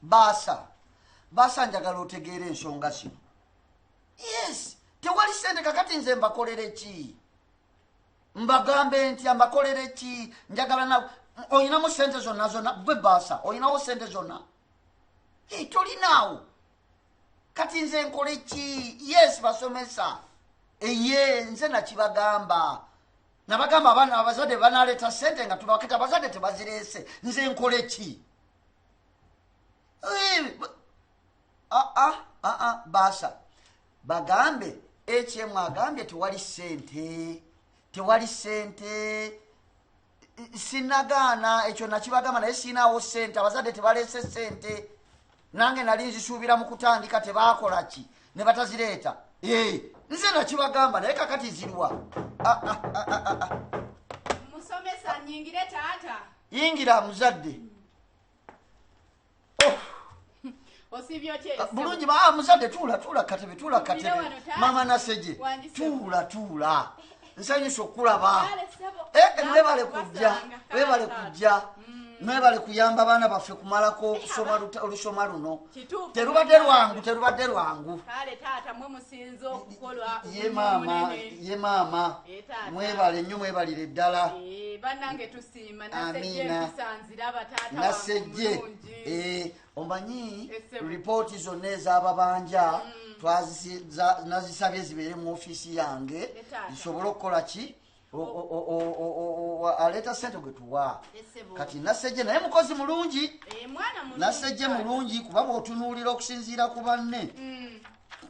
Baasa baasa, njagala otegeera ensonga zino. Yes, tewali sente. Kakati nze mbakolere ki? Mbagambe ntya? Mbakolere ki? Njagala na oyinamu sente zonna zonna? Gwe baasa, oyinawo sente zonna? Hey, tolinaawo. Kati nze nkole ki? Yes, basomesa, eye nze nakibagamba, nabagamba abaana abazadde banaleeta sente nga tubakati, abazadde tebazireese. Nze nkole ki? Aa, baasa, bagambe HM agambye tewali sente, tewali sente. Sinagaana ekyo, nakibagamba, naye siinaawo sente. Abazadde tebaleese sente. Nange nali nzisuubira mu kutandika, tebakola ki ne batazireeta. Nze nakibagamba, naye kakati zirwa? Ah, ah, ah, Musomesa, nyingire taata? Yingira, muzadde. Oh. Osibye otya? Bulungi ba muzadde. Tuula, tuula katebe, tuula katebe. Wano, taata. Mama Naseje. Wangi, ssebo. Tuula, tuula, nsanyusa okulaba. Kale, ssebo. Mwebale kujja. Basanga. Mwebale Kale, kujja, mwebale kuyamba abaana baffe kumalako okusoma olusoma luno. Kituufu. Terubadde lwangu, terubadde lwangu. Kale taata, mwe musinze okukola Ye maama. munene. Ye maama. Taata. Mwebale nnyo, mwebalire ddala. Bannange tusiima. Nasejje, Amiina. empisa nziraba, taata wange Nasejje. omulungi. Omanyi Essebo. ripooti zonna ez'ababanja nazisabye zibeere mu ofiisi yange, Taata. zisobole okukola ki? Aleeta sente gwe tuwa. Essebo. Kati Nasejje naye mukozi mulungi. Mwana mulungi, Nasejje taata. mulungi, kuba bw'otunuulira okusinziira ku banne,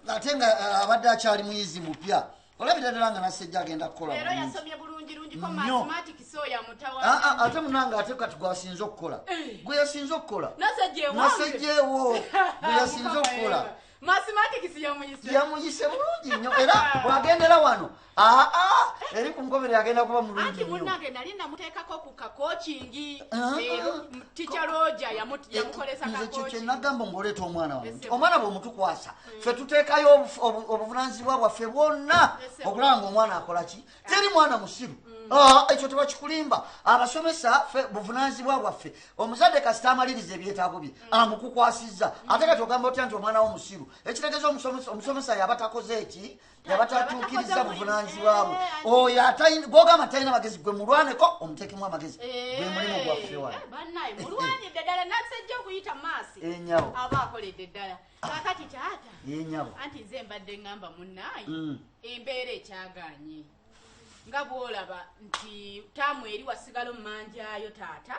ate nga abadde akyali muyizi mupya, olabira ddala nga Nasejje agenda kukola Leero bulungi. yasomye bulungi lungiko. Nnyo. Mathematics oyo amutawa. Ah, ah, ate munange, ate kati gwasinze okukola, gwe yasinze okukola. Nasejje ewange. Nasejjeewo gwe yasinze okukola. Mathematics yamuyise. Yamuyise bulungi nnyo, era bwagendera wano aa eri ku nkomerero agenda kuba mulungi Anti nnyo. Munnange nali namuteekako ku kacoaching. Ah, Teacher Roger yamukolesa Nze kyo kye kacoaching. nagamba ng'oleeta omwana wange nti Ese. omwana bw'omutukwasa, ffe tuteekayo obuvunanyizibwa bwaffe bwonna Ese. okulaba nga omwana akola ki. Teri mwana musiru. Ah, ekyo tebakikulimba abasomesa. Ffe buvunanyizibwa bwaffe, omuzadde kasita amaliriza ebyetaago bye, amukukwasizza. Ate kati ogamba otya nti omwana wo musiru? Ekitegeeza omusomesa yaba takoze eki, yaba tatuukiriza buvunanyizibwa bwe. Oyo gwogamba talina magezi, gwe mulwaneko omuteekemu amagezi. Gwe mulimu gwaffe wano. Bannaye mulwanidde ddala. Nasejja okuyita maasi Ennyabo. aba akoledde ddala. Kakati taata, Yenyabo. anti nze mbadde ŋŋamba munnaayi, embeera ekyaganye, nga bw'olaba nti taamu eri wasigala omumanjayo taata.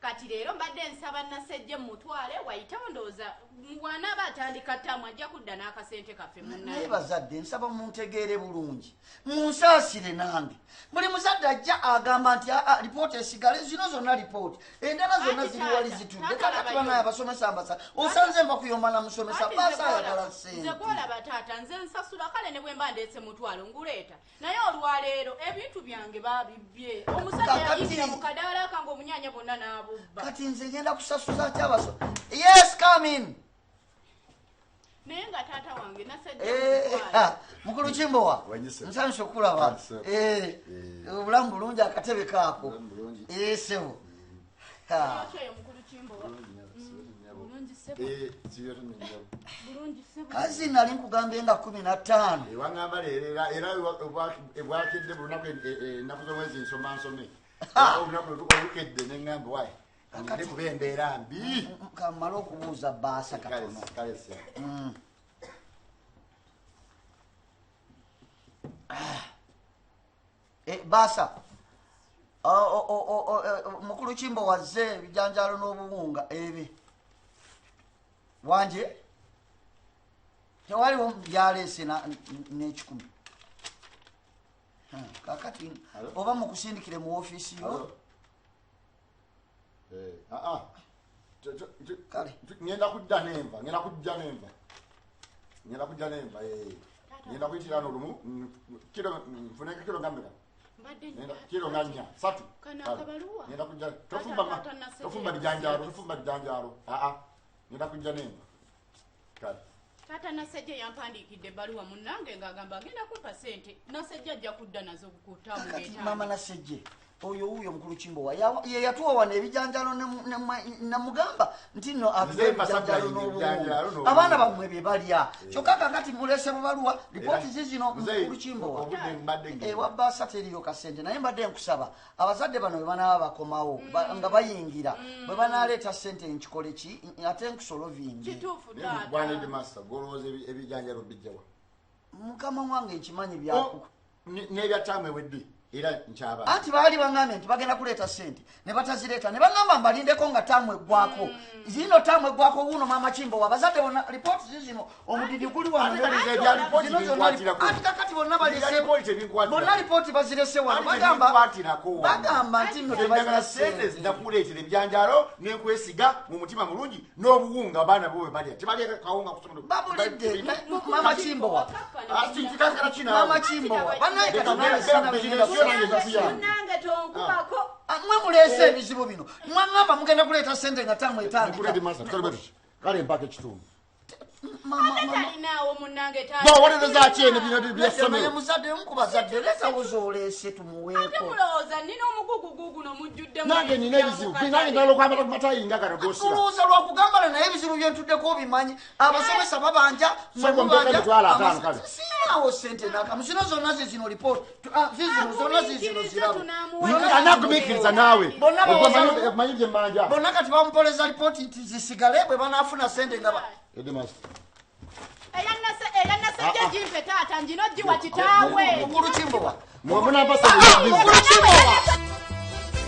Kati leero mbadde nsaba Nasejje mutwale wayitewo, ndowooza bw'anaaba atandika taamu ajja kudda n'akasente kaffe. Naye Munnaye, bazadde, nsaba muntegeere bulungi, munsaasire nange. Buli muzadde ajja agamba nti aa, lipooti esigale, zino zonna lipooti endala zonna Anti ziri wali taata, zitudde. taata, Kakati labayo. banaye abasomesa mbasa osanze nva kuyomba na musomesa. Anti nze Baasa ayagala nze sente. gwolaba taata, nze nsasula. Kale ne bwe mba ndeese mutwalo nguleeta, naye olwaleero ebintu byange babibbye. Omusajja yayingira mu kadaala kange, omunyaanya bwonna n'abubba. Kati nze ngenda kusasuza ki abaso? Yes, come in. Naye nga taata wange, Nasajja Ha, mukulu Kimbowa. Wanyise. Nsanyusa okulaba. Kale, Obulamu bulungi, akatebe kaako. Obulamu bulungi. Sebo. Ha. Oyo mukulu Kimbowa, bulungi ssebo. Bulungi ssebo. Kazi nali nkugambye nga 15. Waŋŋamba leero, era bwakedde buli lunaku, ennaku z'omwezi nsoma nsome. Olunaku olukedde neŋŋamba wayi ngende kuba embeera mbi. Kamale okubuuza baasa katono. Kale se. Baasa, mukulu Kimbo wazze ebijanjalo n'obuwunga ebi wanje tewaliwo byaleese n'ekikumi. Kakati Hello? oba mukusindikire mu ofiisi yo. Hello? Ah, ah. Kale. Ngenda kujja nenva, ngenda kujja nenva, ngenda kujja nenva. Ngenda kuyitirano lumu kilo nfuneke kilo nga mmeka? Mbadde Ngenda kilo nga 4, 3. Kano Kale. akabaluwa. Ngenda kujja tofumba Taata, Nasejje tofumba bijanjaalo, tofumba bijanjaalo. Aa, ngenda kujja nenva, kale. Taata, Nasejje yampandiikidde ebbaluwa munnange ng'agamba agenda kumpa sente. Nasejje ajja kudda nazo Kakati kutamu. mama Nasejje, Oyo wuuyo mukulu Kimbowa ye yatuwa wano ebijanjalo namugamba nti nno atuwa Nze ebijanjalo mbasabula n'obuwunga. ebijanjalo n'obuwunga. Abaana bammwe bye balya. Kyokka kakati mulese bubaluwa, lipooti zizino. Muzeeyi, Mukulu Kimbowa, obudde mbadde ngenda. Ewa baasa teriyo kasente, naye mbadde nkusaba abazadde bano bwe banaaba bakomawo nga bayingira, bwe banaleeta sente nkikole ki ate nkusolovingi. Kituufu. Naye bwana Taata. Headmaster, gw'olowooza ebijanjalo bijjawa? Mukama wange, nkimanyi byaku N'ebya ttaamu ewedde era nkyaba. Anti baali baŋŋambye nti bagenda kuleeta sente ne batazireeta, ne baŋŋamba mbalindeko nga taamu eggwako. Zino taamu eggwako wuuno maama Kimbowa, abazadde bonna lipooti zizino, omudidi guli wano. Ate kati nze ebya lipooti Zino zonna binkwatirako. Anti kakati bonna Ebya balese lipooti tebinkwatirako. Bonna lipooti bazirese wano. Anti Bagamba tebinkwatirako wano. Bagamba nti nno Njagala tebalina sente sente. zinakuleetera ebijanjalo nenkwesiga mu mutima mulungi n'obuwunga abaana bo bwe balya tebalya kawunga ku ssomero. Babulidde mama Kimbowa. Ah, kikakala kinaawe. Mama Kimbowa, banaye kati Leka nange mbeera sina bizinesi yo nange bye nkuyamba. Munnange, tonkubako. Ah, mwe muleese ebizibu bino, mwaŋŋamba mugenda kuleeta sente nga taamu Mukulu etandika. Headmaster, tukole bwe tuti. Kale mpaka ekitundu. Mama, Ate mama. talinaawo munnange. Gwowolereza ki eno bino Naye byessomero? muzadde, omu ku bazadde, leetawo z'oleese Ate tumuweeko. mulowooza nina omugugu guguno mujjuddemu. Nange nina ebizibu, nange njagala okwambala ku matayi nga gano gosiba. Tulowooza lwakugambala, naye ebizibu byentuddeko obimanyi. Abasomesa babanja, mwe Soko mubanja. mpeeka 50,000 kale. Siinaawo sente nakamu. Zino zonna zizino lipooti, zizino zonna zizino zirabo. Anagumiikiriza naawe. Bonna bawoza- Omanyi bye mmanja. Bonna kati bamupoleza lipooti nti zisigale bwe banaafuna sente nga Headmaster. Eyanasejja gimpe taata, njino giwa kitaawe. Mukulu Kimbowa. Mwe munampa sente za Mukulu business. Kimbowa.